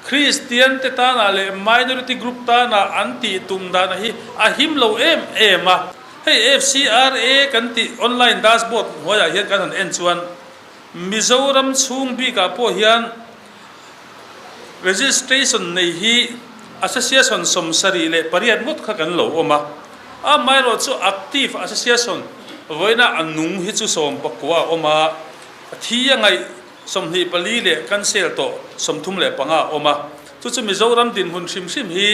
Kristian te tanah leh minority group tanah an tih tum dan hi a him lo em em a. Hei FCRA kan tih online dashboard hnuaiah hian kan han en chuan Mizoram chhung bikah pawh hian registration nei hi association 78 ngawt kha kan lo awm a. Amaherawh chu active association vawiina a nung hi chu 19 a awm a, thi a ngaih 24 leh cancel tawh 35 a awm a. Chu chu Mizoram dinhmun hrim hrim hi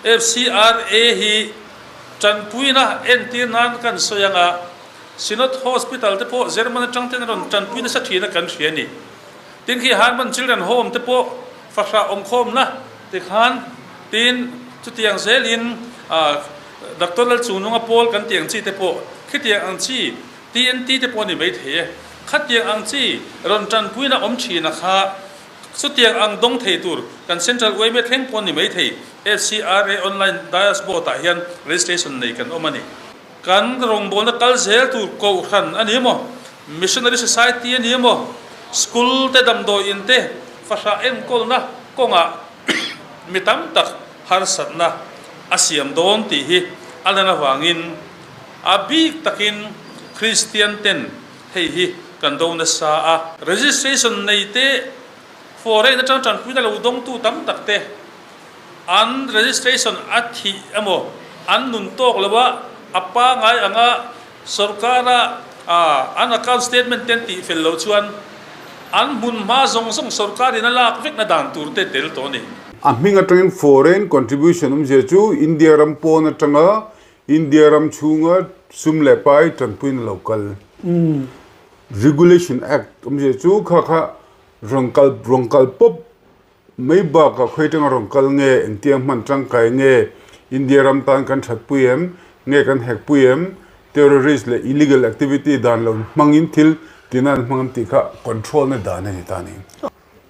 FCRA hi tanpuina entir nan kan sawi ang a, Synod Hospital te pawh German atang ten a rawn tanpui nasa thin a kan hria a ni. Tin khi Harman Children Home te pawh fahrah awmkhawmna ti khan tin chutiang zelin Doctor Lalchungnunga pawl kan tih ang chi te pawh khitiang ang chi TNT te pawh a ni maithei e. Khatiang ang chi rawn tanpuina awm thin a kha chutiang ang dawng thei tur kan Central yma thleng pawh a ni maithei. FCRA Online Dashboard ah hian registration nei kan awm a ni. Kan rawngbawlna kal zel tur kohhran a ni emaw, Missionary Society a ni emaw, School te damdawi in te fahrah enkawlna kawngah mi tam tak harsatna a siam dawn tih hi a lan avangin a bik takin Kristian ten hei hi kan do nasa a. Registration nei te foreign atang tanpuina lo dawngtu tam tak te An registration a thih emaw an nun tawk lo a, a pangai anga sorkara an account statement te an tih fel loh chuan an hmun hma zawng zawng sorkarin a lak vekna dan tur te tel tawh a ni. A hming atangin foreign contribution awmzia chu India ram pawn atanga India ram chhunga sum leh pai tanpuina lo kal. Regulation Act awmzia chu kha kha rawn kal rawn kal pawp Mai bakah khawi atanga rawn kal nge, engtia hman tangkai nge, India ram tan kan thatpui em, nge kan hekpui em, terrorist leh illegal activity dan lo hmangin thil tina an hmang em tih kha control na dan a ni ta a ni.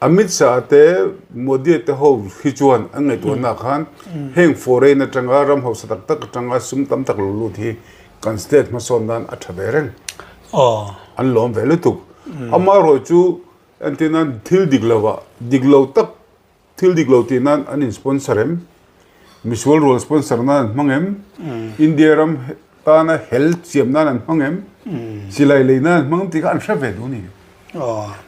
Amit Shah te Modi te ho hi chuan an ngaihtuahna ah khan heng foreign atanga ram hausa tak tak atanga sum tam tak lo lut hi kan state hmasawn nan a tha ve reng. An lawm ve lutuk. Amaherawhchu chu Entir nan thil dik lo ah dik lo tak thil dik lo tih nan an in sponsor em? Misual rual sponsor nan an hmang em? India ram tana hel chiam nan an hmang em? Silai lei nan an hmang em tih kha an hre ve duh a ni.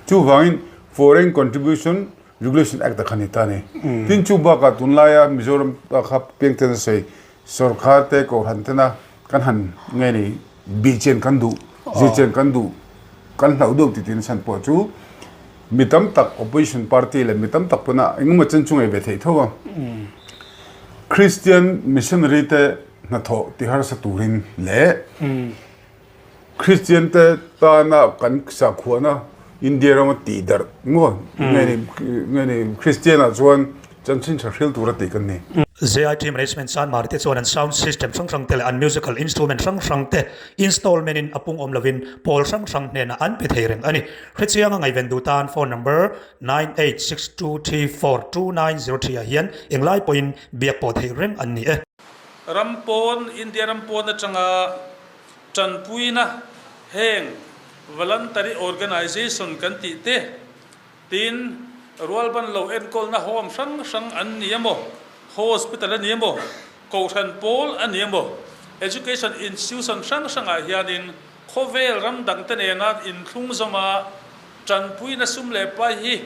Chuvangin Foreign Contribution Regulation Act a kha ni ta a ni. Tin chu bakah tunlaia Mizoram ah kha piangten a sawi Sorkar te Kohhran tena kan han nge ni bih chen kan duh, zir chen kan duh, kan hlauh deuh ti tin chhan pawh chu mi tam tak opposition party leh mi tam tak pawna engemaw chen chu ngei ve theih tho a. Christian missionary te hnathawh ti harsa turin leh Kristian te tana kan sakhuana India rama tih darh maw nge ni nge ni Kristian ah chuan chanchin tha hril tura tih kan ni. ZIT Management Sanmari te chuan an sound system hrang hrang te leh an musical instrument hrang hrang te installment in a pung awm lovin pawl hrang hrang hnenah an pe thei reng a ni. Hrechianga ngaihven duh tan phone number 9862342903 ah hian englai pawhin biak pawh theih reng an ni e. Ram pawn, India ram pawn atanga Tanpuina heng Voluntary Organization kan tih te, tin rualban lo enkawlna home hrang hrang an ni emaw, hospital a ni emaw, kohhran pawl a ni emaw, education institution hrang hrangah hianin khawvel ram dangte nena inthlung zawma tanpuina sum leh pai hi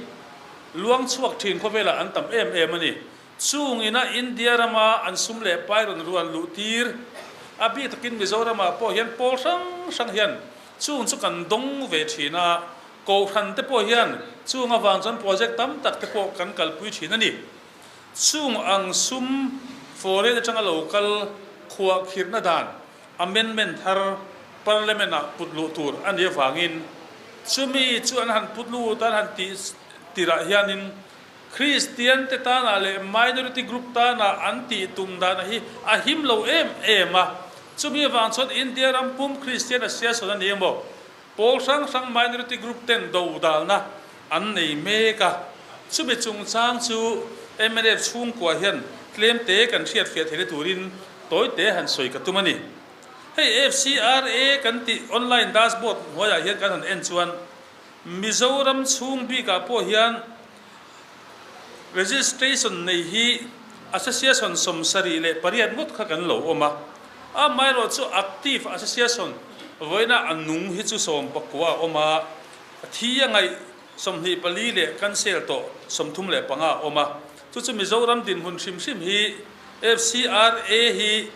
luang chhuak thin khawvelah an tam em em a ni. Chung ina India rama an sum leh pai rawn ruan luh tir, a bik takin Mizoramah pawh hian pawl hrang hrang hian chung chu kan dawng ve thin a, Kohhran te pawh hian chung avang chuan project tam tak te pawh kan kalpui thin a ni. Chung ang sum foreign atanga lo kal khuah khirhna dan amendment thar Parliament ah put luh tur a nih avangin chumi chu an han put lut an han tih tirah hianin Kristian te tanah leh minority group tanah an tih tum dana hi a him lo em em a. Chumi avang chuan India ram pum Kristian a siasawn a ni emaw, pawl hrang hrang minority group ten do dalna an nei mek a. Chumi chungchang chu mnf chhungkua hian tlem te kan hriatfiah theihna turin tawi te han sawi ka tum a ni. Hei FCRA kan tih online dashboard hnuaiah hian kan han en chuan Mizoram chhung bikah pawh hian. Registration nei hi Association 78 ngawt kha kan lo awm a, amaherawhchu active association vawiina a nung hi chu 19 a awm a, thi a ngaih 24 leh cancel tawh 35 a awm a. Chu chu Mizoram dinhmun hrim hrim hi FCRA hi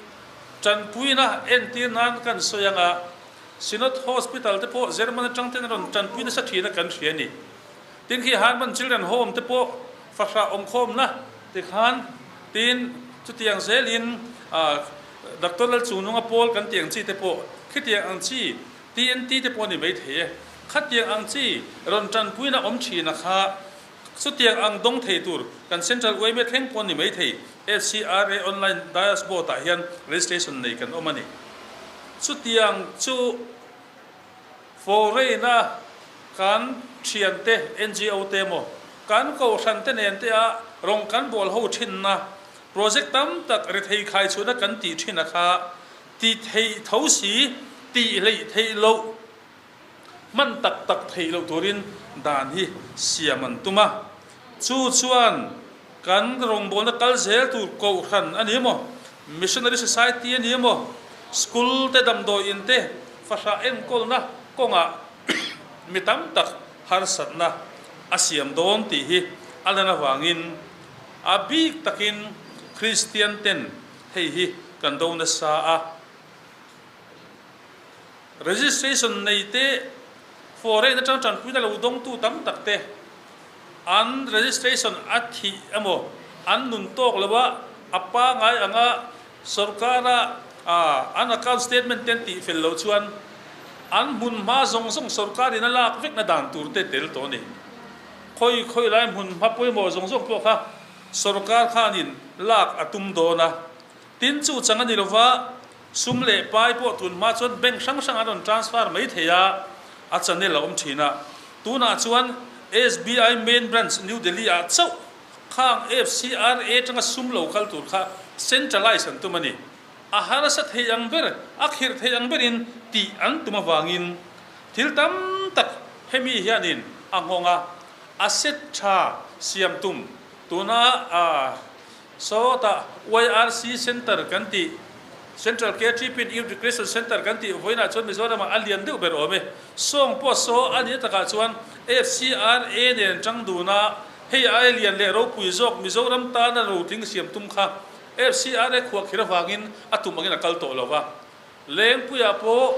tanpuina entir nan kan sawi ang a, Synod Hospital te pawh German atang ten a rawn tanpui nasa thin a kan hria a ni. Tin khi Harman Children Home te pawh fahrah awmkhawmna ti khan tin chutiang zelin Doctor Lalchungnunga pawl kan tih ang chi te pawh khitiang ang chi TNT te pawh a ni maithei e. Khatiang ang chi rawn tanpuina awm thina kha chutiang ang dawng thei tur kan Central yma thleng pawh a ni maithei. FCRA Online Dashboard ah hian registration nei kan awm a ni. Chutiang chu. Foreign-a kan thiante, NGO te emaw, kan kohhran te nen te a rawng kan bawl ho thinna project tam tak rethei khai chhuna kan tih thin a kha ti theih tho si, tih hleih theih loh, hman tak tak theih loh turin dan hi siam an tum a. Chu chuan kan rawngbawlna kal zel tur kohhran a ni emaw, Missionary Society a ni emaw, school te damdawi in te fahrah enkawlna kawngah mi tam tak harsatna a siam dawn tih hi a lan avangin a bik takin Kristian ten hei hi kan do nasa a. Registration nei te foreign atang tanpuina lo dawngtu tam tak te an registration a thih emaw an nun tawk lo a, a pangai anga sorkara an account statement te an tih fel loh chuan an hmun hma zawng zawng sorkarin a lak vekna dan tur te tel tawh a ni. Khawi khawi lai hmun hma pawimawh zawng zawng pawh kha sorkar khanin lak a tum dawn a, tin chu chang a ni lova Sum leh pai pawh tun hma chuan bank hrang hrang an rawn transfer mai thei a, a channel a awm thin a. Tunah chuan SBI main branch New Delhi ah chauh khang FCRA atanga sum lo kal tur kha centralize an tum a ni. A harsa thei ang ber, a khirh thei ang berin tih an tum avangin thil tam tak hemi hianin a nghawng a, asset tha siam tum tuna a Sawtah YRC Centre kan tih, Central KTP and Youth Recreation Centre kan tih vawiinah chuan Mizoramah a lian deuh ber awm e. Sawng pawh saw a nih takah chuan FCRA nen tang dun a, hei ai lian leh ropui zawk Mizoram tana rotling siam tum kha FCRA khuahkhir avangin a tum angin a kal tawh lo va. Lengpuiah pawh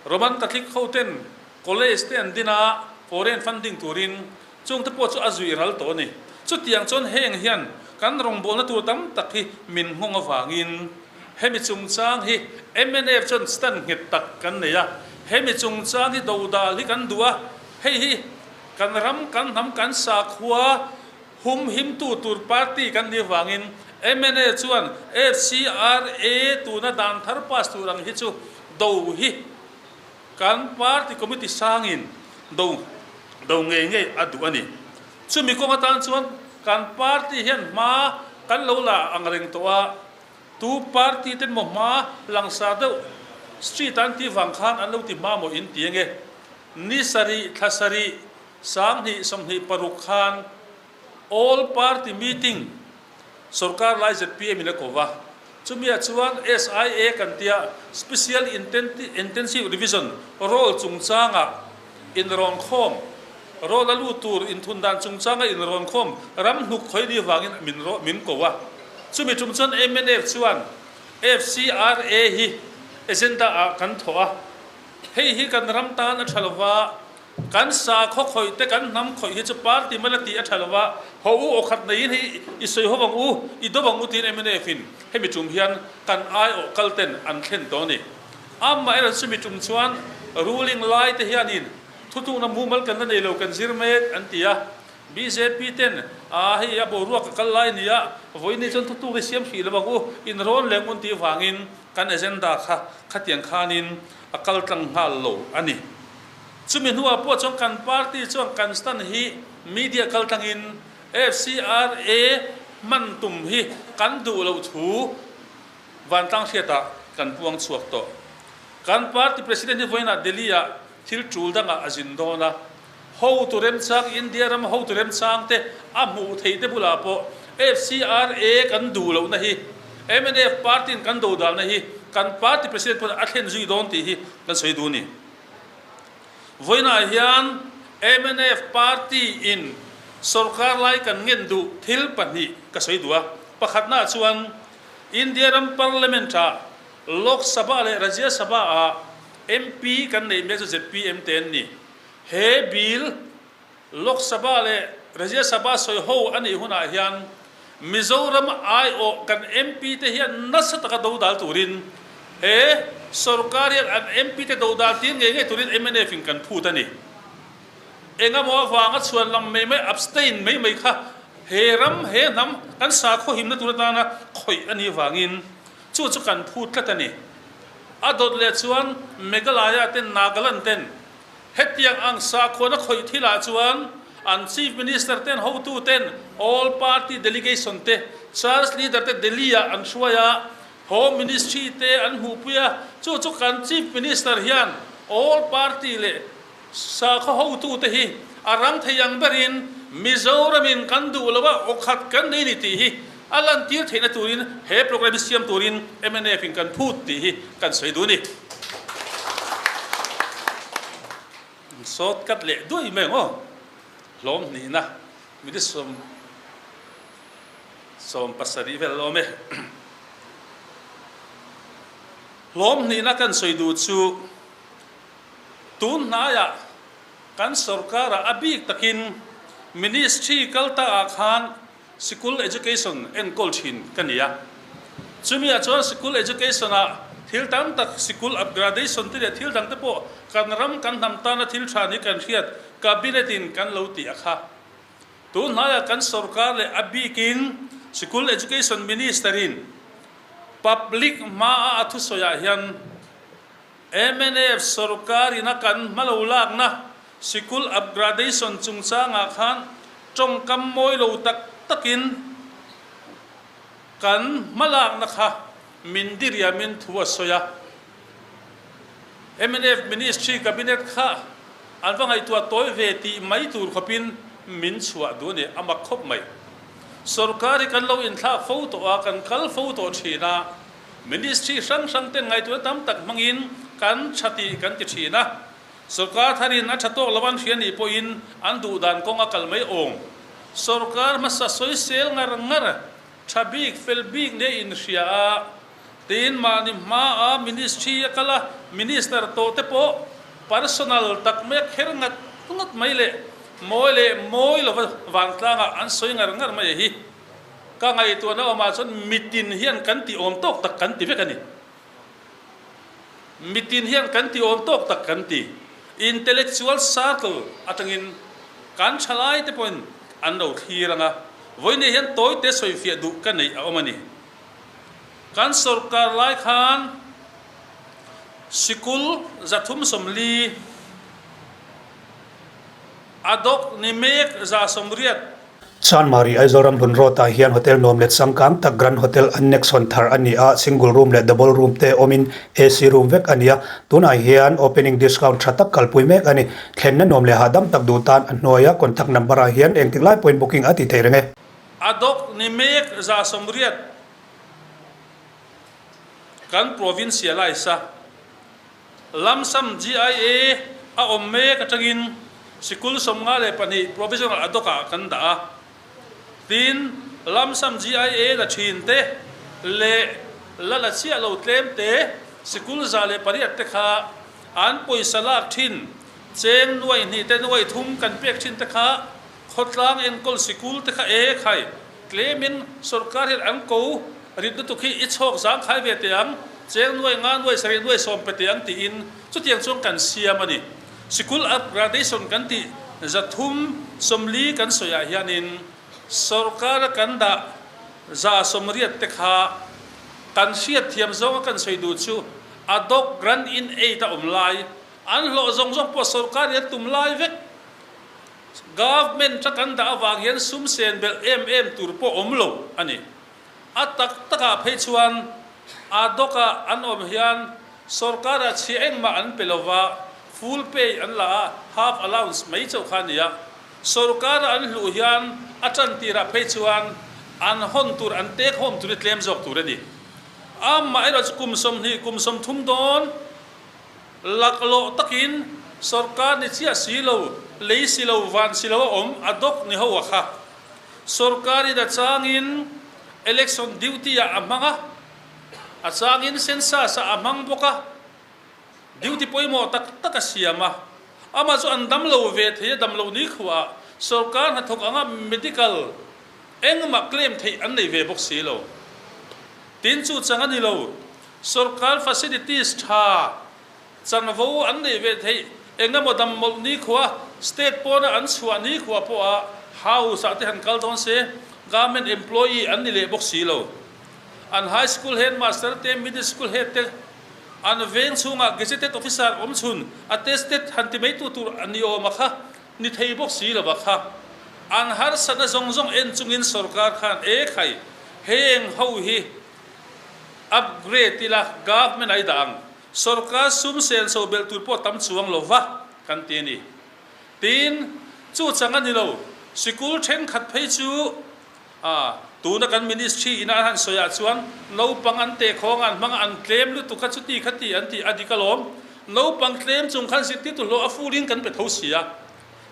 Roman Catholic hoten College te an din a, foreign funding turin Chungte pawh chu a zui ral tawh a ni. Chutiang chuan heng hian kan rawngbawlna tur tam tak hi min nghawng avangin hemi chungchang hi mnf chuan stand nghet tak kan nei a, hemi chungchang hi dodal hi kan duh a, hei hi kan ram, kan hnam, kan sakhua humhimtu tur party kan nih avangin mnf chuan FCRA tuna dan thar pass tur ang hi chu do hi Kan party committee sangin do do ngei ngei a duh a ni. Chumi kawng atan chuan kan party hian hma kan lo la ang reng tawh a, tu party ten maw hma langsar deuh street an tih vang khan an lo ti hma maw in ti ange. Ni sarih thla sarih 2026 khan all party meeting Sorkar lai zpm in a ko va, chumiah chuan SIA kan tia Special Intensive Revision roll chungchanga inrawnkhawm, roll a lut tur inthun dan chungchanga inrawnkhawm ram hnuk khawi ni vangin min min ko a. Chumi tum chuan mnf chuan FCRA hi agenda ah kan thawh a, hei hi kan ram tan a tha lova, Kan sakhaw khawih te kan hnam khawih hi chu party mala tih a tha lo a, haw u aw khat neiin hei i sawi ho ang u, i do ang u tiin mnf in hemi tum hian kan aiawh kal ten an thlen tawh a ni. Amaherawh chumi tum chuan ruling lai te hianin thutlukna mumal kan la nei lo kan zir mek an ti a, bjp ten aa hei a boruak a kal lai a ni a, vawiin chuan thutluk hi siam hrih lo ang u, inrawn leh ang u an tih vangin kan agenda kha khatiang khanin a kal tlang nghal lo a ni. Chumi hnuah pawh chuan kan party chuan kan stand hi media kal tlangin FCRA hman tum hi kan duh loh thu vantlang hriatah kan puang chhuak tawh. Kan party president hi vawiinah Delhi-ah thil tul dangah a zin dawn a. Hotu remchang India ram hotu remchang te a hmuh theih te bulah pawh FCRA kan duh lohna hi mnf party in kan dodalna hi kan party president pawn a thlen zui dawn tih hi kan sawi duh a ni. Vawiinah hian mnf party in sorkar lai kan ngen duh thil pahnih ka sawi duh a. Pakhatnaah chuan India ram parliament ah Lok Sabha leh Rajya Sabha ah MP kan neih mek chu zpm te an ni. He bill Lok Sabha leh Rajya Sabha sawi ho a nih hunah hian Mizoram aiawh kan MP te hian nasa taka dodal turin he sorkar hian an MP te dodal tir ngei ngei turin mnf in kan phut a ni. Engemaw avanga chhuan lam mai mai abstain mai mai kha he ram he hnam kan sakhaw himna tur atana khawih a nih vangin chu chu kan phut tlat a ni. A dawt leh chuan Meghalaya ten Nagaland ten Hetiang ang sakhuana khawih thilah chuan an Chief Minister ten hotu ten All Party Delegation te Church Leader te Delhi ah an hruai a, Home Ministry te an hmuhpui a, chu chu kan Chief Minister hian All Party leh sakhaw hotu te hi a rang thei ang berin Mizoram in kan duh lo a awkhat kan nei ni tih hi a lantir theihna turin he programme hi siam turin mnf in kan phut tih hi kan sawi duh a ni. Sawt kat leh duai mai ang aw. Hlawm hnihna minute sawm 70 vel a awm e. Hlawm hnihna kan sawi duh chu tun hnaiah kan sorkarah a bik takin ministry kal ta ah khan Sikul Education enkawl thin ka ni a, chumi ah chuan Sikul Education ah thil tam tak Sikul Upgradation te leh thil dang te pawh kan ram kan hnam tana thil tha ni kan hriat Cabinet in kan lo tih a kha. Tun hnaiah kan sorkar leh a bikin Sikul Education Minister in Public hma a a thusawi ah hian Mnf sorkar in a kan hma lo lakna sikul upgradation chungchangah khan tawngkam mawi lo tak takin kan hma lakna kha min diriamin thu a sawi a. Mnf ministry cabinet kha an va ngaihtuah tawi ve tih mai tur khawpin min chhuah duh a ni, a mak khawp mai. Sorkar hi kan lo inthlak fo tawh a, kan kal fo tawh thin a. Ministry hrang hrang ten ngaihtuahna tam tak hmangin kan tha tih kan ti thin a, sorkar tharin a tha tawk lo an hria nih pawhin an duh dan kawng a kal mai awm. Sorkar hmasa sawisel ngar ngar, tha bik, fel bik nia inhria a, tiin mahni hmaa ministry a kal a, minister tawh te pawh personal tak mai a kher ngat ngat mai leh mawi leh mawi lova vantlangah an sawi ngar ngar mai a hi. Ka ngaihtuahna awmah chuan mitin hian kan tih awm tawk tak kan ti vek a ni. Mitin hian kan tih awm tawk tak kan ti. Intellectual circle atangin kan thalai te pawhin an lo thlir ang a, vawiinah hian tawite sawifiah duh ka neih a awm a ni. Kan sorkar lai khan sikul 340, a dawk ni mek 180. Chanmari Aizawl Ramhlun Road ah hian hotel nuam leh changkang tak Grand Hotel Annex hawn thar a ni a, single room leh double room te awmin AC room vek a ni a, tunah hian opening discount tha tak kalpui mek a ni. Thlenna nuam leh hahdam tak duh tan a hnuaia contact number ah hian engtik lai pawhin booking a ti thei reng e. A dawk ni mek 180 kan provincialise a. Lamsam GIA a awm mek atangin sikul 52 provisional ad hoc ah kan dah a. Tin, Lamsam GIA la thin te leh la la chiah lo tlem te sikul 108 te kha an pawisa lak thin cheng nuai hnih te nuai thum kan pek thin te kha khawtlang enkawl sikul te kha e khai Tlemin sorkar hian an ko rit lutuk hi i chhawk zang khai ve teh ang, cheng nuai nga nuai sarih nuai sawm pe teh ang tiin chutiang chuan kan siam a ni. Sikul upgradation kan tih 340 kan sawiah hianin sorkara kan dah 180 te kha kan hriat thiam zawnga kan sawi duh chu ad hoc grant in aid a awm lai, an hlawh zawng zawng pawh sorkar hian tum lai vek. Government a kan dah avang hian sum sen belh em em tur pawh awm lo a ni. A tak takah phei chuan ad hoc-a an awm hian sorkara chhia engmah an pe lo va, Full pay an la a, half allowance mai chauh kha a ni a. Sorkara an hluh hian a tan tirah phei chuan an hawn tur, an take home tur hi tlem zawk tur a ni. Amaherawh chu kum 20, kum 30 dawn laklawh takin sorkar ni chiah si lo, lei si lo, van si lo a awm a dawk ni ho a kha. Sorkarin a changin election duty ah a hmang a, a changin census ah a hmang bawk a. Duty pawimawh tak tak a siam a, amah chu an dam lo ve thei a, dam lo ni khuaah sorkar hnathawk anga medical engmah claim theih an nei ve bawk si lo. Tin chu chang a ni lo, sorkar facilities tha chanvo an neih ve theih engemaw dam mawlh ni khua, state pawna an chhuah ni khua pawha house ah te han kal dawn se, government employee an ni leh bawk si lo. An high school headmaster te, middle school head te, An veng chhungah Gazetted Officer awm chhun attested han ti mai tu tur a ni awm a kha ni thei bawk si lo a kha. An harsatna zawng zawng en chungin sorkar khan e khai heng ho hi upgrade ila government a i dah ang. Sorkar sum senso belh tur pawh tam chuang lo va kan ti a ni. Tin, chu chang a ni lo. Sikul thenkhat phei chu A, tuna kan ministry ina an han sawi ah chuan naupang an teh khawng an hmang a, an tlem lutuk kha chuti kha ti an tih a dik alawm. Naupang tlem chung khan zirtirtu hlawh a full in kan pe tho si a.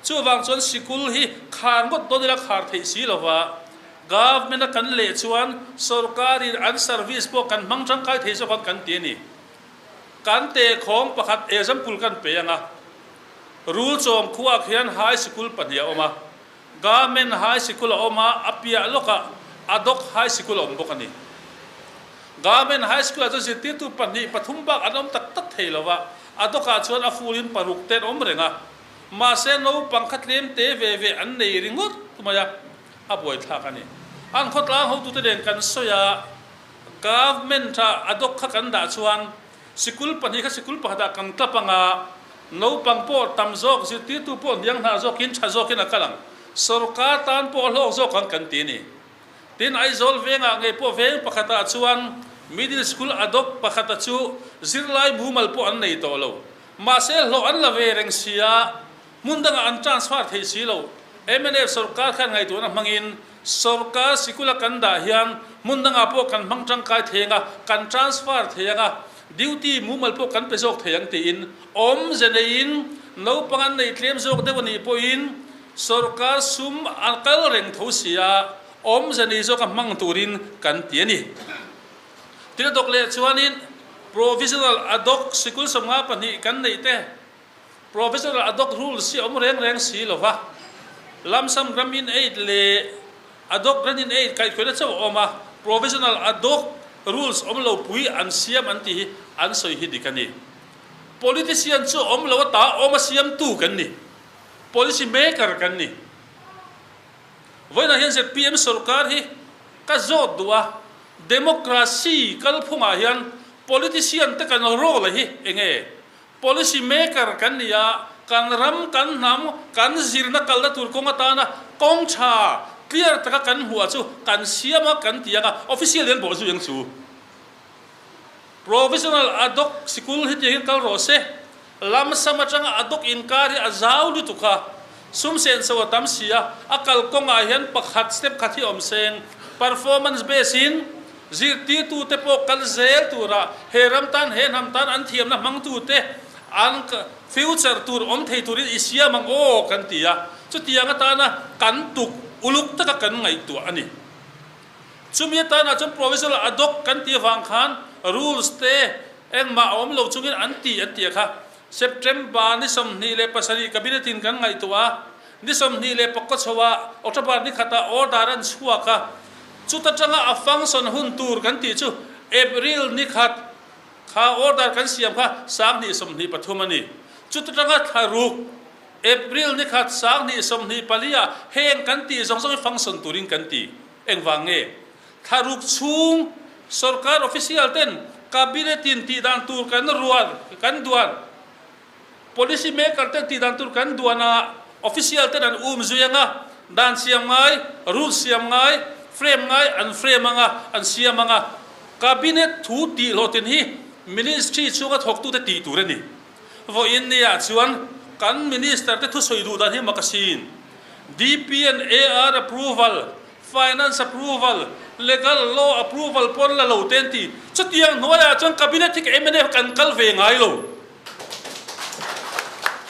Chuvang chuan sikul hi khar ngawt dawn ila khar theih si lova government a kan leh chuan sorkar in an service pawh kan hmang tangkai thei zawk ang kan ti a ni. Kan teh khawng pakhat example kan pe ang a, Rulchawm khuaah khian high sikul pahnih a awm a. Government High Sikul a awm a, a piah lawkah Adhoc High Sikul a awm bawk a ni. Government High School-ah chuan zirtirtu pahnih, pathum bak an awm tak tak thei lo va, Adhoc-ah chuan a full-in paruk te an awm reng a. Mahse, naupang kha tlem te ve ve an nei ringawt mai a, a buaithlak a ni. An khawtlang hotute nen kan sawi a, Government-ah Adhoc kha kan dah chuan Sikul pahnih kha sikul pakhatah kan tlap ang a, naupang pawh tam zawk, zirtirtu pawh hniang hna zawkin tha zawkin a kal ang. Sorkar tan pawh a hlawk zawk ang kan ti a ni. Tin, Aizawl vengah ngei pawh veng pakhatah chuan middle school adopt pakhata chu zirlai mumal pawh an nei tawh lo. Mahse, hlawh an la ve reng si a, Hmun dangah an transfer thei si lo. Mnf sorkar khan ngaihtuahna hmangin sorkar sikula kan dah hian hmun dangah pawh kan hmang tangkai thei ang a, kan transfer thei ang a, duty mumal pawh kan pe zawk thei ang tiin awmze neiin naupang an nei tlem zawk deuh a nih pawhin sorkar sum a kal reng tho si a, awmze nei zawka hmang turin kan ti a ni. Tin a dawk leh chuanin provisional ad hoc sikul 52 kan neih te, Provisional ad hoc rules hi a awm reng reng si lo va, lump sum grant in aid leh ad hoc grant in aid kaihhruaina chauh a awm a, provisional ad hoc rules awm lo pui an siam an tih hi an sawi hi dik a ni. Politician chu awm lo ata awm a siamtu kan ni. Policy maker kan ni. Vawiinah hian zpm sorkar hi ka zawt duh a, democracy kalphungah hian politician te kan role hi enge? Policy maker kan ni a, kan ram, kan hnam, kan zirna kalna tur kawng atana kawng tha, clear taka kan hmuh chu kan siam a, kan ti ang a, official hian bawhzui ang chu. Provisional ad hoc sikul hi tiangin kal rawh se, lam sam atanga ad hoc inkar hi a zau lutuk a, sum senso a tam si a, a kal kawngah hian pakhat step khat hi awm seng, performance base in, Zirtirtute pawh kal zel tura he ram tan, he hnam tan an thiamna hmangtute an future tur awm thei turin i siam ang aw kan ti a, chutiang atana kan tuk uluk taka kan ngaihtuah a ni. Chumi atana chuan provisional ad hoc kan tih avang khan rules te engmah a awm lo chungin an ti an ti a kha. September ni 27 cabinet in kan ngaihtuah a, ni 29 chho ah October ni khatah order an chhuak a, Chuta tanga a function hun tur kan tih chu April ni khat kha order kan siam kha 2023 a ni. Chuta tanga thla ruk April ni khat 2024 ah heng kan tih zawng zawng hi function turin kan ti. Engvang nge? Thla ruk chhung sorkar official ten cabinet in tih dan tur kan rual kan duan. Policy maker ten tih dan tur kan duan a, official ten an um zui ang a, dan siam ngai, rules siam ngai, frame ngai an frame ang a, an siam ang a. Cabinet thu tih hlawhtin hi Ministry chhunga thawktute tih tur a ni. Vawiin niah chuan kan Minister te thusawi duh dan hi mak asin. DP and AR approval, Finance approval, Legal law approval pawn la lo te an ti. Chutiang hnuaiah chuan Cabinet hi ka mnf kan kal ve ngai lo.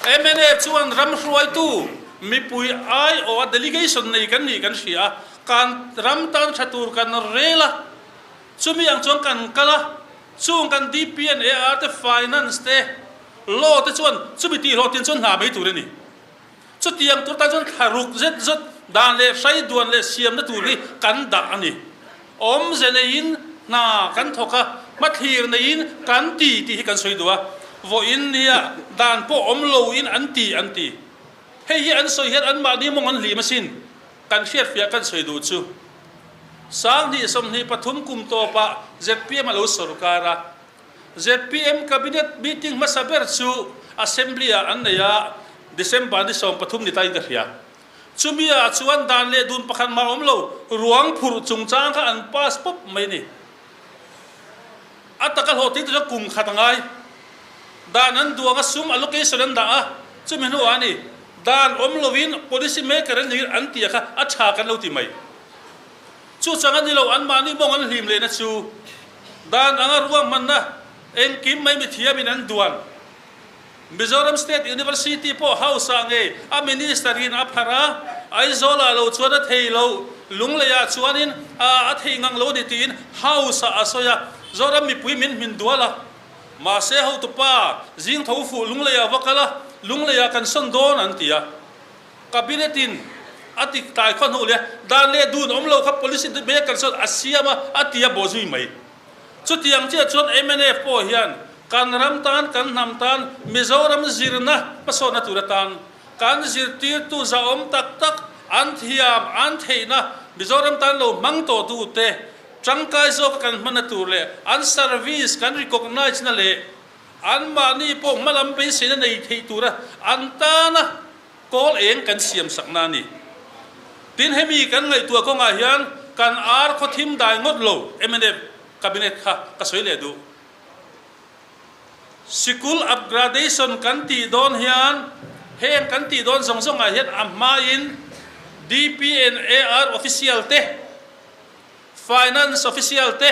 Mnf chuan ram hruaitu mipui aiawha delegation nei kan nih kan hria a, kan ram tan tha tur kan rel a, chumi ang chuan kan kal a, chung kan DP and AR te Finance te Law te chuan chumi tihhlawhtin chuan hna mai tur a ni. Chutiang tur tan chuan thla ruk zet zet dan leh hrai duan leh siamna tur hi kan dah a ni. Awmze neiin hna kan thawk a, hmathlir neiin kan ti tih hi kan sawi duh a. Vawiin nia dan pawh awm loin an ti an ti. Hei hi an sawi hian anmahni mawng an hlim asin. Kan hriatfiah kan sawi duh chu. 2023 kum tawpah zpm a lo sawrkar a. Zpm Cabinet meeting hmasa ber chu Assembly ah an nei a, December ni 13 ni tain ka hria. Chumi ah chuan dan leh dun pakhat mah awm lo, ruang phurh chungchang kha an pass pawp mai a ni. A taka hlawhtling te chuan kum khat a ngai. Dan an duang a, sum allocation an dah a, chumi hnuah a ni. Dan awm lovin policy maker an ni an tih a kha a tha kan lo ti mai. Chu chang a ni lo, anmahni mawng an hlim lehna chu dan anga ruahmanna engkim mai mithiamin an duan. Mizoram State University pawh House ah ngei a Minister in a pharh a, Aizawl ah lo chuan a thei lo, Lunglei ah chuanin a a thei ngang lo ni tiin House ah a sawi a, Zoram mipui min hmin dual a. Mahse hotupa zing tho fuh Lunglei ah va kal a, Lunglei ah kan sawn dawn an ti a. Cabinet in a ti tlai khaw hnu leh dan leh dun awm lo kha policy maker chuan a siam a, a ti a bawh zui mai. Chutiang chiah chuan mnf pawh hian kan ram tan, kan hnam tan, Mizoram zirna hmasawnna tur atan kan zirtirtu zahawm tak tak an thiam, an theihna Mizoram tan lo hmang tawhtu te tangkai zawka kan hmanna tur leh an service kan recognise na leh anmahni pawh hmalam beiseina nei theih tura an tana Kawl eng kan siam sakna a ni. Tin, hemi kan ngaihtuah kawngah hian kan ar khaw thim dai ngawt lo mnf Cabinet kha ka sawi leh duh. Sikul upgradation kan tih dawn hian heng kan tih dawn zawng zawngah hian a hmain DPNAR official te, Finance official te,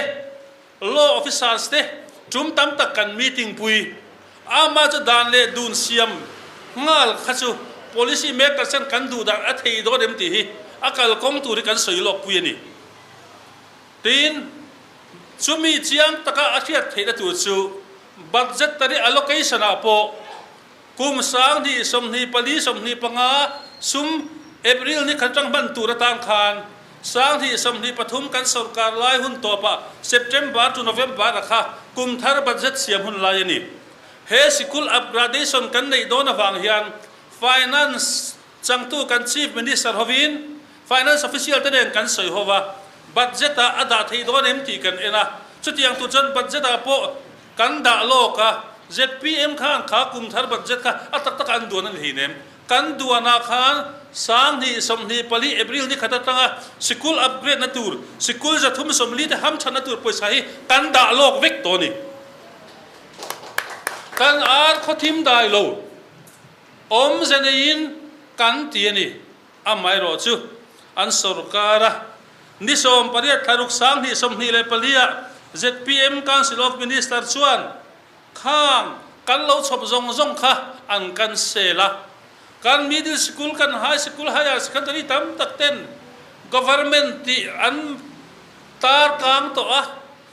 Law officers te tum tam tak kan meeting pui. Ama chu dan leh dun siam nghal kha chu policy makers hian kan duh dan a thei dawn em tih hi a kalkawng tur hi kan sawi lawk pui a ni. Tin, chumi chiang taka a hriat theihna tur chu budgetary allocation ah pawh Kum 2024 25 sum April ni khat atang hman tur atan khan 2023 kan sorkar lai hun tawpah September to November a kha kum thar budget siam hun lai a ni. He sikul upgradation kan neih dawn avang hian Finance changtu kan Chief Minister hovin Finance official te nen kan sawi ho va, budget ah a dah theih dawn em tih kan en a, chutiang tur chuan budget ah pawh Kan dah lawk a, zpm khan kha kum thar budget kha a tak taka an duan a ni hleinem. Kan duanah khan 2024 April ni khat atanga sikul upgrade na tur, sikul 340 te hamthatna tur pawisa hi kan dah lawk vek tawh a ni. Kan ar khawthim dai lo, awmze neiin kan ti a ni. Amaherawh chu an sorkar a ni 18 thla ruk 2024 ah zpm Council of Minister chuan khang kan lo chhawp zawng zawng kha an cancel a. Kan middle school, kan high school, higher secondary tam tak ten government tih an tar kang tawh a.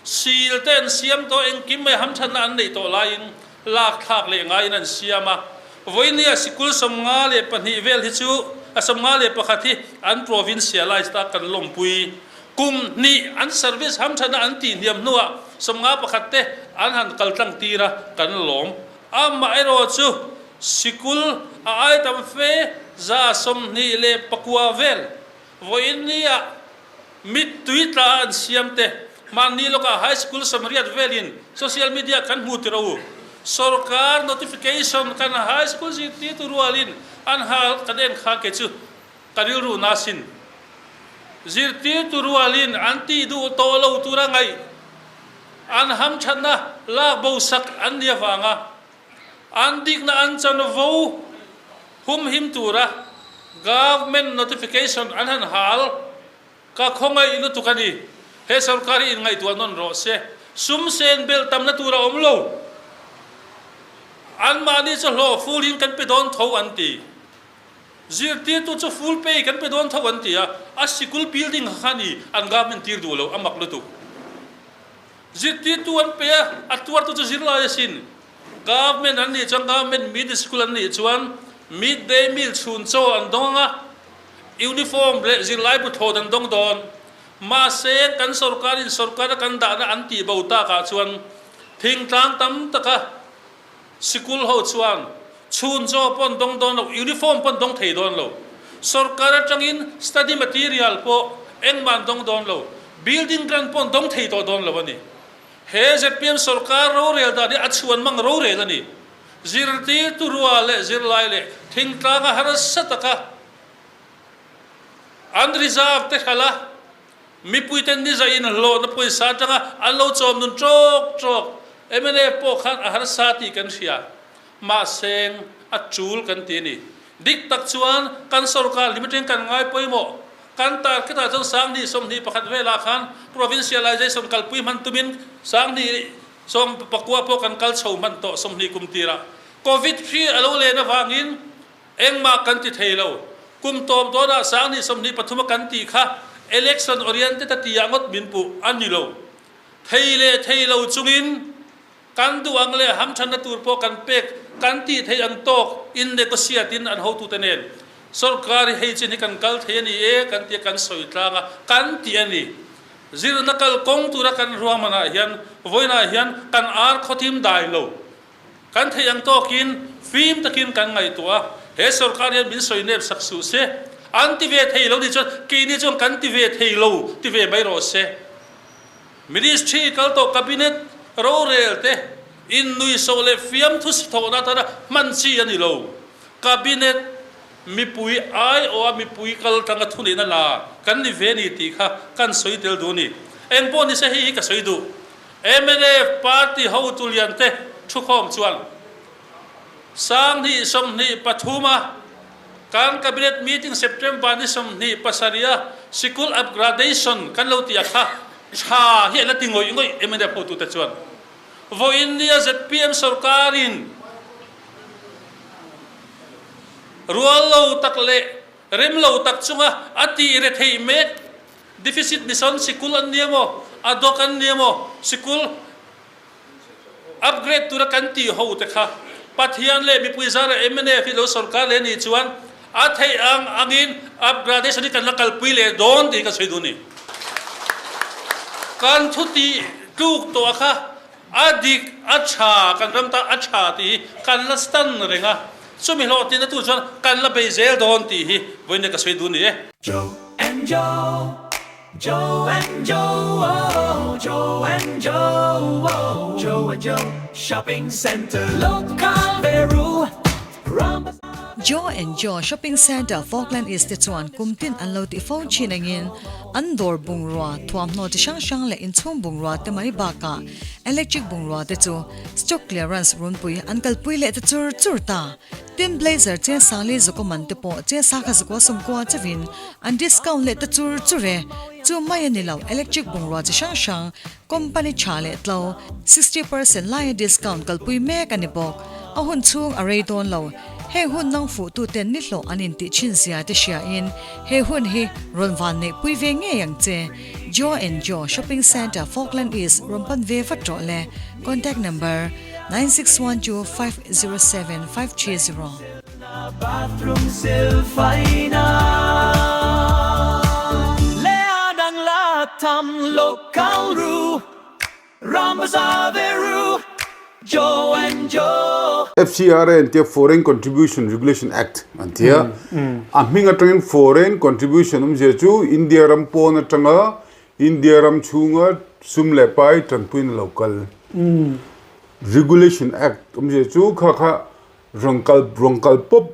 Sil te an siam tawh, engkim mai hamthatna an neih tawh laiin lak thlak leh ngaiin an siam a. Vawinia sikul 52 vel hi chu a 51 hi an provincialized a kan lawmpui. Kum hnih an service hamthatna an tih hniam hnuah 51 te an han kal tlang tir a, kan lawm. Amaherawh chu sikul a ai tam fe 29 vel vawinia Mittui tla an siam te, hmanni lawkah High School 80 velin social media kan hmu tir a u. Sorkar notification kan High School zirtirtu rualin an hal kan en kha ke chu ka rilru na sin. Zirtirtu rualin an tih duh tawh lo tura ngaih an hamthatna lak bo sak an ni avanga. An dikna an chanvo humhim tura Government notification an han hal ka khawngaih lutuk a ni. He sorkar hi inngaihtuah nawn rawh se. Sum sen belh tamna tur a awm lo. Anmahni chu hlawh full in kan pe dawn tho an ti. Zirtirtu chu full pay kan pe dawn tho an ti a, a sikul building kha kha ni an government tir duh lo, a mak lutuk. Zirtirtu an pe a, a tuartu chu zirlai asin. Government an nih chuan government middle school an nih chuan mid day meal chhun chaw an dawng ang a, uniform leh zirlaibu thlawt an dawng dawn. Mahse kan sorkarin sorkara kan dahna an tih bo takah chuan thingtlang tam taka sikul ho chuan chhun chaw pawh an dawng dawn lo, uniform pawh an dawng thei dawn lo. Sorkar atangin study material pawh engmah an dawng dawn lo, building grant pawh an dawng thei tawh dawn lo a ni. He zpm sorkar rorel dan hi a chhuan mang rorel a ni. Zirtirtu rua leh zirlai leh thingtlanga harsa taka an reserve te hralh a, mipuite niza inhlawhna pawisa atanga an lo chawm nun tawk tawk. Mnf pawh khan a harsa tih kan hria. Mahse a tul kan ti a ni. Dik tak chuan kan sorkar hlim atangin kan ngai pawimawh. Kan target ah chuan 10,000 21 velah khan provincialization kalpui hman tumin 10,019 pawh kan kal chho hman tawh 20 kum tirah. Covid hri a lo len avangin engmah kan ti thei lo. Kum tawp dawnah 10,023 a kan tih kha election oriented a tih ah ngawt min puh a ni lo. Thei leh thei lo chungin Kan duh ang leh hamthanna tur pawh kan pek kan tih theih ang tawk in negotiate in an hotute nen sorkar hi hei chin hi kan kal thei a ni e kan tia kan sawi tlang a, kan tih a ni. Zirna kal kawng tura kan ruahmanah hian vawiinah hian kan ar khawthim dai lo. Kan theih ang tawkin fim takin kan ngaihtuah a, he sorkar hian min sawi nep sak suh se, an ti ve thei lo nih chuan keini chuan kan ti ve thei lo ti ve mai rawh se. Ministry kal tawh Cabinet rorel te innuihsawh leh fiamthu sithawhna atana hman chi a ni lo. Cabinet mipui aiawha mipui kal tanga thuneihna la kan ni ve ni tih kha kan sawi tel duh a ni. Eng pawh nise hei hi ka sawi duh. Mnf party hotu lian te thukhawm chuan 2023 a Kan Cabinet meeting September ni 27 a sikul upgradation kan lo tih a kha tha hi an la ti ngawih ngawih mnf hotute chuan vawiin nia zpm sorkarin rual lo tak leh rem lo tak chunga a tih retheih mek deficit mission sikul an ni emaw a dawk an ni emaw sikul Upgrade tura kan tih ho te kha Pathian leh mipui zara mnf hi lo sorkar leh nih chuan a theih ang angin upgradation hi kan la kalpui leh dawn tih hi ka sawi duh a ni. Kan thu tih tluk tawh kha a dik a tha kan ram tan a tha tih hi kan la stand reng a, chumi hlawhtlinna tur chuan kan la bei zel dawn tih hi vawiin ka sawi duh a ni e. Joe and Joe. Joe and Joe, oh, Joe and Joe, oh, Joe and Joe Shopping Centre, Local Veru, Joe and Joe Shopping Centre, Falkland East te chuan kum tin an lo tih fo thin angin an dawr bungrua, thuamhnaw chi hrang hrang leh inchhung bungrua te mai bakah electric bungrua te chu stock clearance runpui an kalpui leh ta chur chur ta. Tin blazer che Sali zukaw man te pawh che sakha zukaw sawmkua chauhin an discount leh ta chur chur e. Chu mai a ni lo, electric bungrua chi hrang hrang, company tha leh tlo, 60% laia discount kalpui mek a ni bawk. A hun chhung a rei dawn lo. Heng hun nang fuh tu ten ni hlawh an intih thin zia te hria in he hun hi rawn van neih pui ve ngei ang che. Joe and Joe Shopping Centre Falkland East rawn pan ve vat rawh le. Contact number. 9612 507 530. FCRA an tia Foreign Contribution Regulation Act an tia. A hming atangin Foreign Contribution awmzia chu India ram pawn atanga India ram chhunga sum leh pai tanpuina lo kal. Regulation Act awmzia chu kha kha rawn kal rawn kal pawp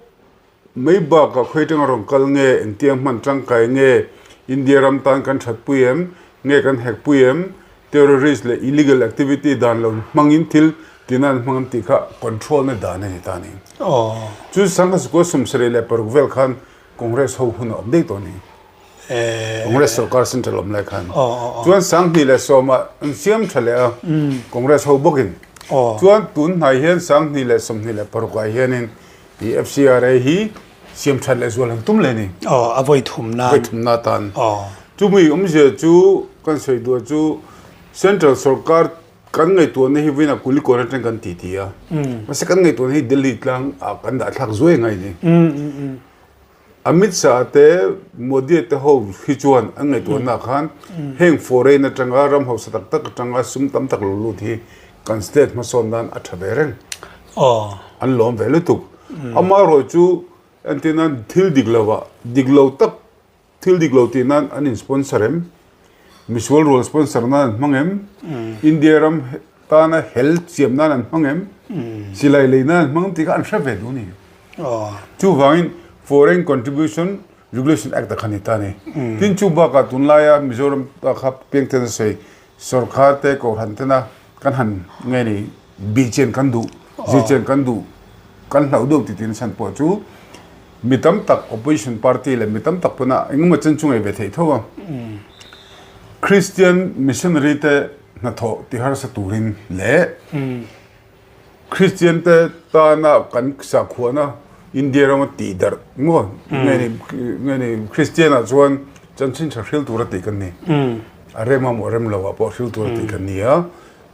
mai bakah khawi atanga rawn kal nge engtiang hman tangkai nge India ram tan kan thatpui em nge kan hekpui em terrorist leh illegal activity dan lo hmangin thil Tina an hmang an tih kha control na dan a ni ta a ni. Chu sangha sukua 76 vel khan Congress ho hun a awm daih tawh a ni. Congress sorkar central awm lai khan. Chuan 2010 ah an siam tha leh a Congress ho bawkin. Chuan tun hnai hian 2026 ah hianin i FCRA hi siam that leh zual an tum leh a ni. A vawi thumna. Vawi thumna atan. Chumi awmzia chu kan sawi duh chu central sorkar Kan ngaihtuahna hi vawiinah Kulikawn atang kan ti ti a, mahse kan ngaihtuahna hi Delhi tlang ah kan dah thlak zuai ngai ni. Amit Shah te Modi te ho hi chuan an ngaihtuahna ah khan heng foreign atanga ram hausa tak tak atanga sum tam tak lo lut hi kan state hmasawn nan a tha ve reng. An lawm ve lutuk. Amaherawh chu entirnan thil dik lo ah dik lo tak Thil dik lo tih nan an in sponsor em? Misual rual sponsor nan an hmang em? India ram tana hel chiam nan an hmang em? Silai lei nan an hmang em tih kha an hre ve duh a ni. Chuvangin Foreign Contribution Regulation Act a kha ni ta a ni. Tin chu bakah tunlaia Mizoram ta kha piangten a sawi sorkar te kohhran tena kan han nge ni bihchian kan duh, zirchian kan duh, kan hlauh deuh tih tina chhan pawh chu Mi tam tak opposition party leh mi tam tak pawn a engemaw chen chu ngaih ve theih tho a. Christian missionary te hnathawh ti harsa turin leh Christian te tana kan sakhuana India rama tih darh maw nge ni nge ni Christian ah chuan chanchin tha hril tura tih kan ni. A rem a maw rem lo ah pawh hril tura tih kan ni a.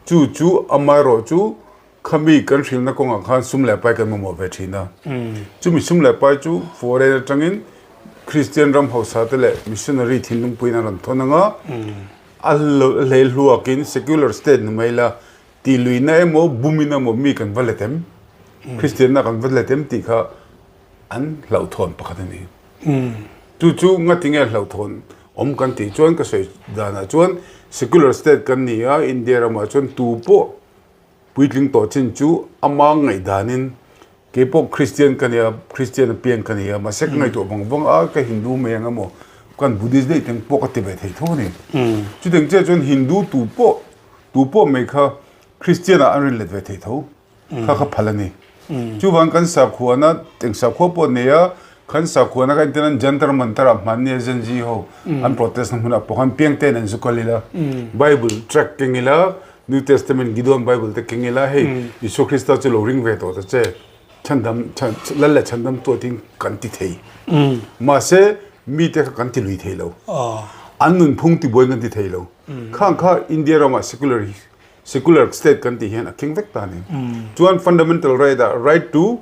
Chu chu amaherawh chu Khami kan hrilhna kawngah khan sum leh pai kan mamawh ve thin a. Chumi sum leh pai chu foreign atangin Kristian ram hausa te leh missionary thinlungpuiin an rawn thawn ang a, a hlei hluakin secular state ni mai la tih luihna emaw bumin emaw mi kan va let em, Kristianna kan va let em tih kha an hlauhthawn pakhat a ni. Chu chu ngatinge hlauhthawn awm kan tih chuan ka sawi danah chuan secular state kan ni a, India ramah chuan tu pawh Puitling tawh chin chu ama ngaihdanin kei pawh Kristian ka nia, Kristian a piang ka nia, mahse ka ngaihtuah vang vang a, ka Hindu mai ang emaw, kan Buddhist daih teng pawh ka ti ve thei tho a ni. Chutiang chiah chuan Hindu tu pawh, tu pawh mai kha Kristian ah an rin let ve thei tho, kha kha phal a ni. Chuvang kan sakhuana, eng sakhua pawh nei a, kan sakhuana kha engtin an Jantar Mantar ah hmanni a Gen Z ho an protest na hmunah pawh khan piang tein an zu kal ila, Bible tract keng ila, New Testament Gideon Bible te keng ila hei Isua Krista chu lo ring ve tawh ta che chhandam lal leh chhandam tuah tin kan ti thei mahse mite kha kan ti lui thei lo an nunphung tibuai kan ti thei lo khang kha India ramah secular secular state kan tih hian a kheng vek ta a ni chuan fundamental right ah right to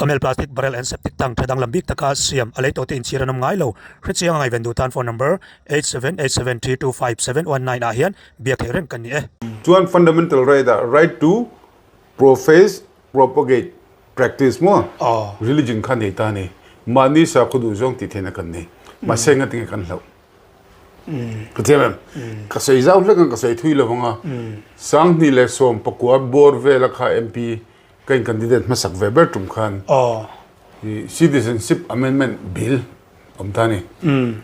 Camel plastic barrel and septic tank tha danglam bik taka siam a lei tawhte inchhir an awm ngai lo. Hrechiang a ngaihven duh tan phone number 8787325719 ah hian Biak theih reng kan ni e. Chuan fundamental right ah right to profess, propagate, practice maw religion kha nei ta a ni. Mahni sakhaw duh zawng tih theihna kan nei. Mahse ngatinge kan hlauh. Ka thiam em? Ka sawi zau hlek ang ka sawi thui lo vang a. 2019 bawr vela kha MP ka in candidate hmasak ve ber tum khan Citizenship Amendment Bill awm ta a ni.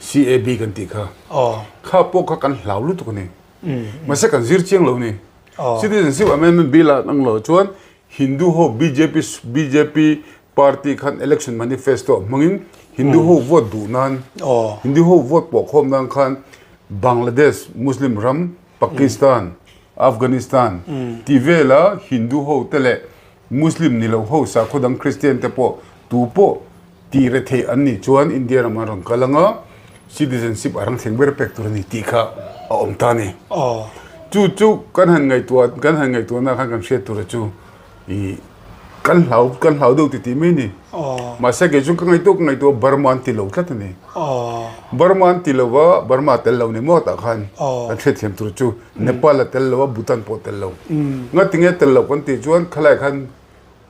CAB kan tih kha. Kha pawh kha kan hlau lutuk a ni. Mahse kan zir chiang lo a ni. Citizenship Amendment Bill ah ang lo chuan Hindu ho bjp bjp party khan election manifesto hmangin Hindu ho vote duh nan Hindu ho vote pawh khawm nan khan Bangladesh Muslim ram Pakistan Afghanistan tih vela Hindu ho te leh Muslim ni lo ho sakhaw dang Christian te pawh tu pawh tih re theih an nih chuan India ramah an rawn kal ang a, citizenship a rang thleng ber pek tur a ni tih kha a awm ta a ni. Chu chu kan han ngaihtuah kan han ngaihtuahna khan kan hriat tura chu ih kan hlau kan hlau deuh titih mai a ni. Mahse kei chu ka ngaihtuah ka ngaihtuah Burma an ti lo tlat a ni. Burma an ti lo va, Burma a tel lo ni maw tah khan kan hriatthiam tur chu Nepal a tel lo a, Bhutan pawh a tel lo. Ngatinge tel lo kan tih chuan khalai khan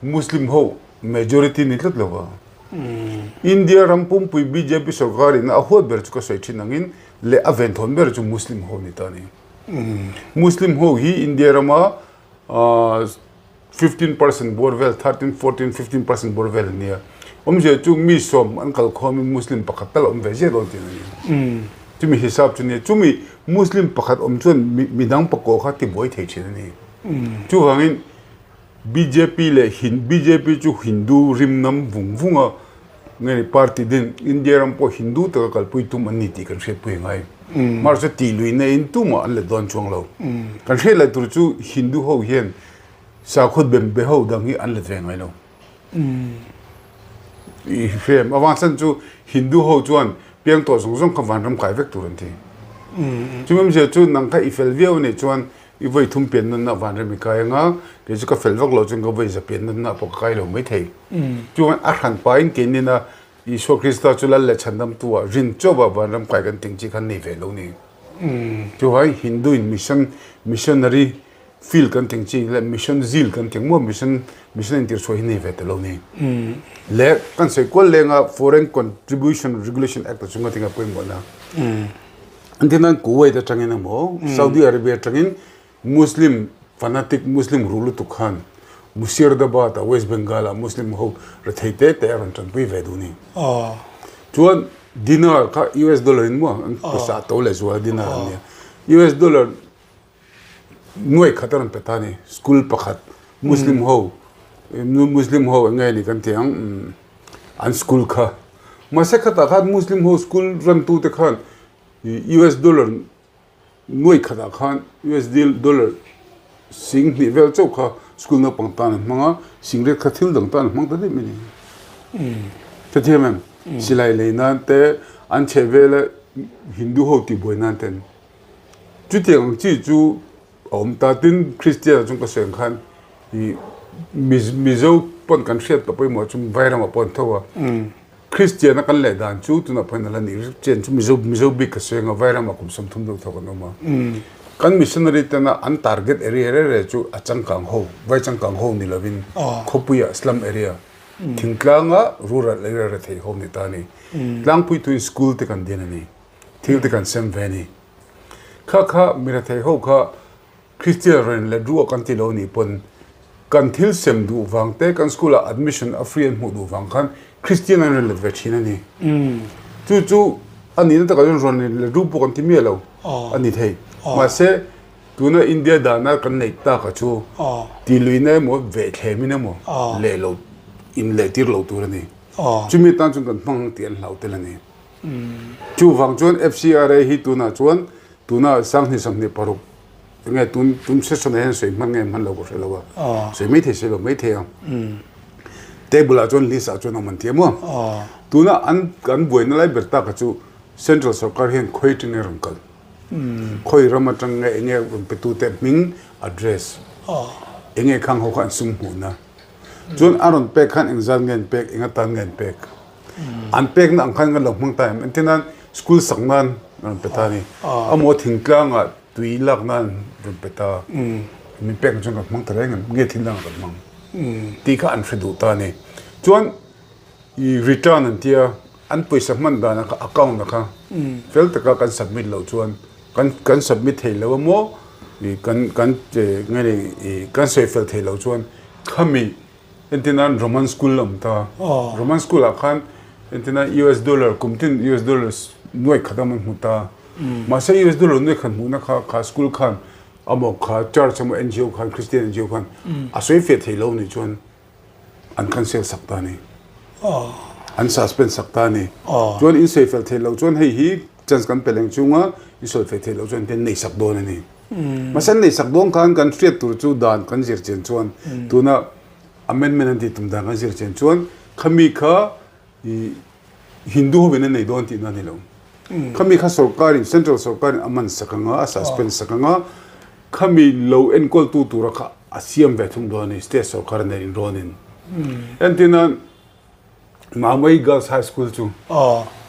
Muslim ho majority ni tlat lo va. India ram pumpui bjp sorkar in a huat ber chu ka sawi thin angin leh a venthawn ber chu Muslim ho ni ta a ni. Muslim ho hi India rama 15% bawr vel, 13, 14, 15% bawr vel an nia. Awmzia chu mi sawm an kal khawmin Muslim pakhat tal a awm ve ziah dawn tih a ni. Chumi hisap chu nia, chumi Muslim pakhat awm chuan midang pakawh kha tibuai thei thin a ni. Chuvangin. Bjp leh Hin bjp chu Hindu rim nam vung vung a nge ni party din India ram pawh Hindu taka kalpui tum an ni tih kan hriatpui ngai. Mahse tih lui na in tumah an let dawn chuang lo. Kan hriat leh tur chu Hindu ho hian sakhua bem be ho dang hi an let ve ngai lo. I hrem avang chhan chu Hindu ho chuan piang tawh zawng zawng kha vanram kai vek tur an ti. Chumi awmzia chu nang kha i fel viau anih chuan i vawi thum pian nawnna vanram i kai anga kei chu ka fel vak lo chuan ka vawi za pian nawnna pawh ka kai lo mai thei. Chuan a hran pahin keinina Isua Krista chu lal leh chhandamtu ah rin chauh a vanram kai kan ting chi khan nei ve lo ni. Chuai Hindu in mission missionary field kan teng chi leh mission zeal kan teng maw mission mission intir chhuah hi nei ve ta lo ni. Leh kan sawi kual lenga Foreign Contribution Regulation Act a chunga tinga pawimawhna an ti nan Kuwait atangin emaw Saudi Arabia atangin Muslim fanatic Muslim ru lutuk khan Mushirdabad ah West Bengal ah Muslim ho rethei te te a rawn tanpui ve duh ni. Chuan dinar kha US dollar in maw an pawisa to leh zual dinar an nia US dollar Nuai khat a rawn pe ta a ni. School pakhat Muslim ho Muslim ho eng nge ni kan ti ang an school kha. Mahse khatah khan Muslim ho school run tute khan US dollar nuai khatah khan US dollar sing hnih vel chauh kha school naupang tan an hmang a, sing ret kha thil dang tan an hmang ta daih mai a ni. Hrethiam em? Silai lei nan te an chheh vela Hindu ho tihbuai nan ten. Chutiang ang chi chu a awm ta. Tin, Kristian ah chuan ka sawi ang khan ih Mizo pawn kan hriat tawh pawimawh chu Vairamah pawh an tho a. Kristian a kan leh dan chu tunah pawhin a la nih rih chian chu Mizo Mizo bik ka sawi ang a, Vairamah kum 30 deuh tho kan awm a. Kan missionary tena an target area reng reng chu a changkang ho, vai changkang ho ni lovin khawpuiah slum area, thingtlanga rural area rethei ho ni ta a ni. Tlangpui tuin school te kan din a ni. Thil te kan sem ve a ni. Kha kha mirethei ho kha Kristian rawn let ruah kan ti lo nih pawn kan thil sem duh vang te kan school ah admission a free an hmuh duh vang khan Kristian an rawn let ve thin a ni. Chu chu a nihna takah chuan rawn let ruh pawh kan ti miah lo a ni thei. Mahse tuna India dana kan neih taka chu ti luihna emaw vehthlem in emaw leh lo in leh tir lo tur a ni. Chumi atan chuan kan hmang tih an hlau tel a ni. Chuvang chuan FCRA hi tunah chuan tuna sanghnih 26 enge tun tun session ah hian sawi hman nge hman lo ka hre lo a, sawi mai thei sawi lo mai thei ang. Table ah chuan list ah chuan awm an ti a maw. Tuna an kan buaina lai ber taka chu Central sorkar hian khawi atang nge rawn kal, khawi ram atang nge enge rawn pe tute hming address enge khang ho kha an sum hmuhna. Chuan a rawn pek khan engzat nge an pek, eng atan nge an pek. An pekna ang khan kan lo hmang ta em? Entir nan school sak nan a rawn pe ta a ni. Amaw thingtlangah tui lak nan rawn pe ta. Min pek ang chuan kan hmang ta reng em? Nge thil dangah kan hmang? Tih kha an hre duh ta a ni. Chuan i return an tia, an pawisa hman dana kha account a kha fel taka kan submit loh chuan kan kan submit thei lo emaw i kan kan nge ni i kan sawi fel thei loh chuan khami Entir nan Roman school a awm ta. Roman school ah khan entir nan US dollar kum tin US dollar nuai khat a man hmu ta. Mahse US dollar nuai khat hmuhna kha kha school khan amaw kha church emaw NGO khan Christian NGO khan a sawi fiah thei lo nih chuan an cancel sak ta a ni. An suspend sak ta a ni. Chuan in sawi fel thei lo chuan hei hi chance kan pe leng chunga in sawi fel thei lo chuan engtin nei sak dawn a ni. Mahse an neihsak dawn khan kan hriat tur chu dan kan zir chian chuan tuna amendment an tih tum dan kan zir chian chuan khami kha i Hindu hovin an nei dawn tihna a ni lo. Khami kha sorkarin central sorkarin a man sak anga a suspend sak anga khami lo enkawltu tura kha a siam ve thung dawn a ni state sorkar nen inrawnin. Entirnan Mamui Girls High School chu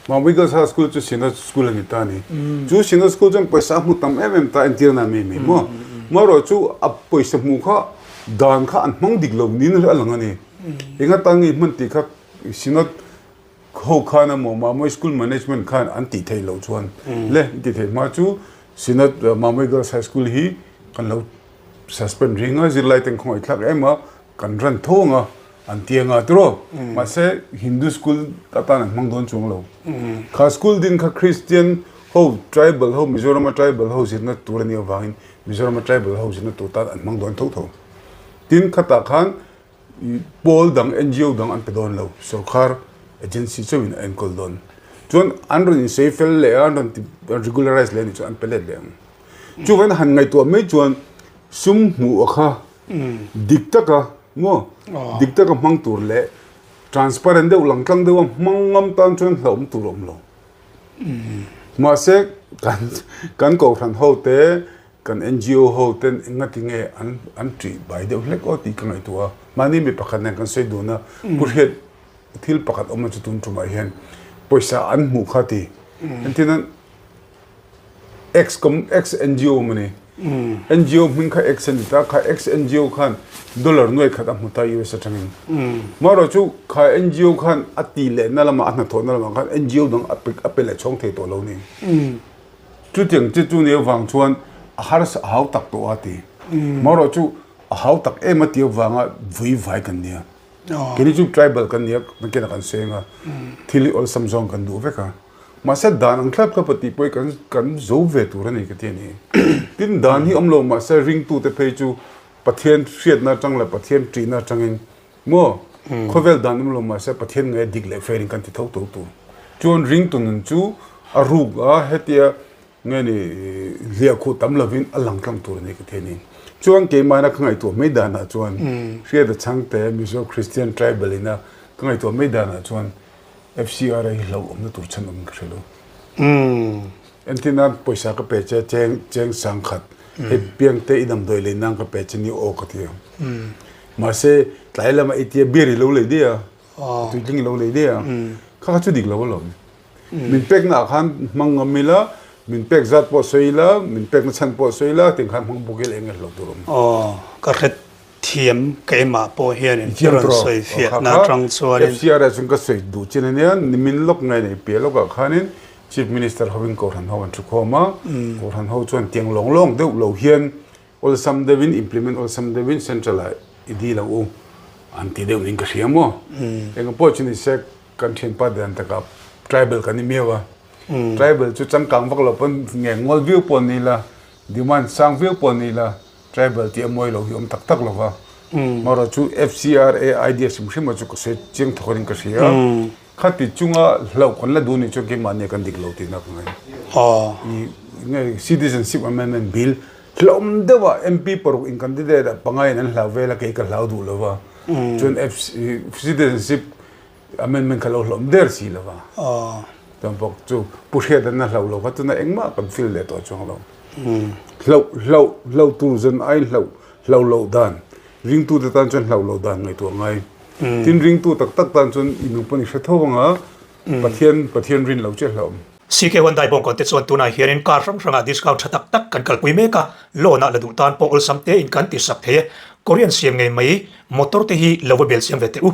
Mamui Girls High School chu Synod School a ni ta a ni. Chu Synod School chuan pawisa a hmu tam em em ta entir na mi mi maw. Marawh chu a pawisa hmuh kha dan kha an hmang dik lo niin a lang a ni. Enga tan nge hman tih kha Synod ho khan emaw Mamui School Management khan an tih theih loh chuan le an tih theih hma chu Synod Mamui Girls High School hi kan lo suspend ring a zirlai ten khawngaih thlak em a kan ran tho ang a. An ti anga tiraw? Mahse Hindu school atan an hmang dawn chuang lo. Kha school din kha Christian ho tribal ho Mizorama tribal ho zirna tur a nih avangin Mizorama tribal ho zirna tur tan an hmang dawn tho tho. Tin, khatah khan pawl dang, ngo dang an pe dawn lo, sorkar agency chauhin a enkawl dawn. Chuan an rawn insawi fel leh a, an rawn ti regularize leh a nih chuan an pe let leh ang. Chuvangin han ngaihtuah mai chuan sum hmuh a kha dik taka maw, dik taka hmang tur leh transparent deuh langtlang deuha hmang ngam tan chuan hlauhawm tur a awm lo. Mahse kan kan kohhran ho te kan ngo ho ten engati nge an an ṭih bai deuh hlek aw tih ka ngaihtuah a, mahni mi pakhat nen kan sawi dun a, pu hriat thil pakhat awm a chu tun ṭumah hian pawisa an hmuh kha ti entirnan ex com ex ngo awm a ni ngo hming kha ex a ni ta kha ex ngo khan dollar nuai khat a hmu ta US atangin marawh chu kha ngo khan a ti lehna lamah a hnathawhna lamah khan ngo dang a pe a pe leh chhawng thei tawh lo ni. Chutiang chi chu ni avang chuan a harsa a hau tak tawh a ti. Marawh chu a hau tak em a ti avanga vui vai kan nia. Keini chu tribal kan nia nakinah kan seng a, thil hi awlsam zawng kan duh vek a. Mahse dan ang thlap thlap a tih pawh hi kan kan zo ve tur a ni ka ti a ni. Tin dan hi awm lo mahse ringtute phei chu Pathian hriatna atang leh Pathian ṭihna atangin Maw? Khawvel dan awm lo mahse Pathian nge dik leh fair in kan ti tho tho tur. Chuan ringtu nun chu a ruk a, hetia nge ni hliahkhuh tam lovin a lang tlang tur a ni ka ti a ni. Chuan keimahna ka ngaihtuah mai danah chuan Hriata Chhangte Mizo Christian Tribal ina ka ngaihtuah mai danah chuan FCRA hi hlauhawmna tur chhan awmin ka hre lo. Entir nan pawisa ka pe che cheng cheng sangkhat hei piangte i damdawi lei nan ka pe che ni aw ka ti a. Mahse tlai lama i tia beer i lo lei daih a, tuitling i lo lei daih a, kha kha chu dik lo alawm. Min pekna ah khan hmang ngam ila, min pek zat pawh sawi ila, min pekna chhan pawh sawi ila, tiang khan hmang bawk ila eng nge hlauh tur awm. Aw, ka hre thiam keimah pawh hianin i rawn sawi fiahna atang chuanin. FCR ah chuan ka sawi duh chin ania, nimin lawk ngai nei piah lawkah khanin Chief Minister hovin Kohhran ho an thukhawm a, Kohhran ho chuan tiang lawng lawng deuh lo hian Awlsam deuhin implement awlsam deuhin central ah i dil ang u an ti deuh niin ka hria maw? Eng pawh chu ni se kan thianpa dan takah tribal kan ni miau a, tribal chu changkang vak lo pawn nge ngawl viau pawh ni ila demand sang viau pawh ni ila tribal tih a mawi lo hi awm tak tak lo va, marawh chu FCRA idea hrim hrim ah chu ka sawi chiang thawk in ka hria. Khati chunga hlauh kan la duh nih chuan keimahni kan dik lo tihna ka ngai. I nge Citizenship Amendment Bill hlauhawm deuh a MP paruk in candidate ah pangai in an hlau vel a kei ka hlau duh lo va. Chuan Citizenship Amendment kha lo hlauhawm der si lo va. Chuan bawk chu Pu Hriat an a hlauh lo kha tuna engmah kan feel leh tawh chuang lo. Hlauh hlauh hlauh tur zan aiin hlauh hlauh loh dan ringtute tan chuan hlauh loh dan ngaihtuah ngai. Tin ringtu tak tak tan chuan i nu pawn i hre tho ang a, Pathian Pathian rin lo che hlauh. CK Hyundai bawngkawn te chuan tunah hianin car hrang hrangah discount tha tak tak kan kalpui mek a, loan ah la duh tan pawh awlsam tein kan ti sak thei e. Korean siam ngei mai motor te hi lo va bel siam ve teh u.